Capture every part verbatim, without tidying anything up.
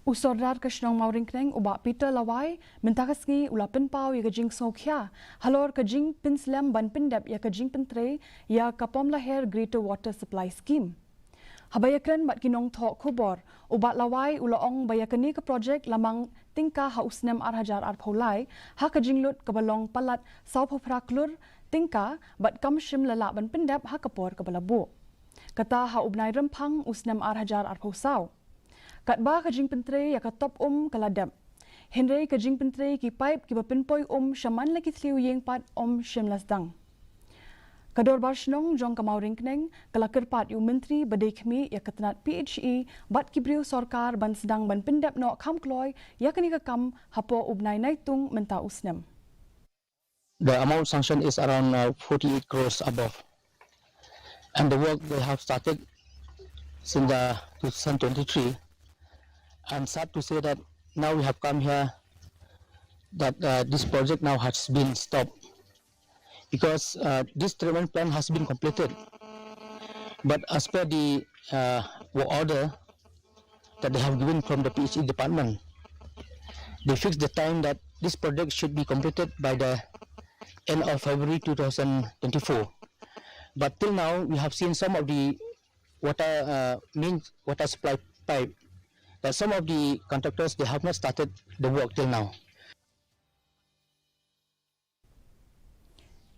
U Sordar ka shnong Mawryngkneng, u Bah Peter Lawai, mynta ka sngi u la pynpaw ïa ka jingsngewkhia halor ka jingpynslem ban pyndep ïa ka jingpyntrei ïa ka Pomlaher Greater Water Supply Scheme. Haba ïakren bad ki nongthoh khubor, u Bah Lawai u la ong ba ïa kane ka projek la mang tyngka ha u snem ar hajar arphew lai, ha ka jinglut kaba long palat sawphew phra klur tyngka, bad kam shym la lah ban pyndep ha ka por kaba la buh. Kata ha u bnai Rymphang u snem ar hajar arphew saw. Katba ka jingpyntrei ïa ka top um ka la dep, hynrei ka jingpyntrei ki paip kiba pynpoi um sha man la ki thliew ïing pat ym shym la sdang. Ka dorbar shnong jong ka Mawryngkneng ka la kyrpad ïa u Myntri ba dei khmih ïa ka tnat P H E bad ki briew sorkar ban sdang ban pyndep noh kham kloi ïa kane ka kam hapoh u bnai Naitung mynta u snem. The amount sanctioned is around uh, forty-eight crores above. And the work they have started since the two thousand twenty-three. I'm sad to say that now we have come here that uh, this project now has been stopped because uh, this treatment plant has been completed. But as per the uh, work order, that they have given from the P H E department. They fixed the time that this project should be completed by the end of February two thousand twenty-four. But till now, we have seen some of the water, uh, main water supply pipe, that some of the contractors, they have not started the work till now.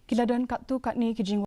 Ki la don katto katne ki jing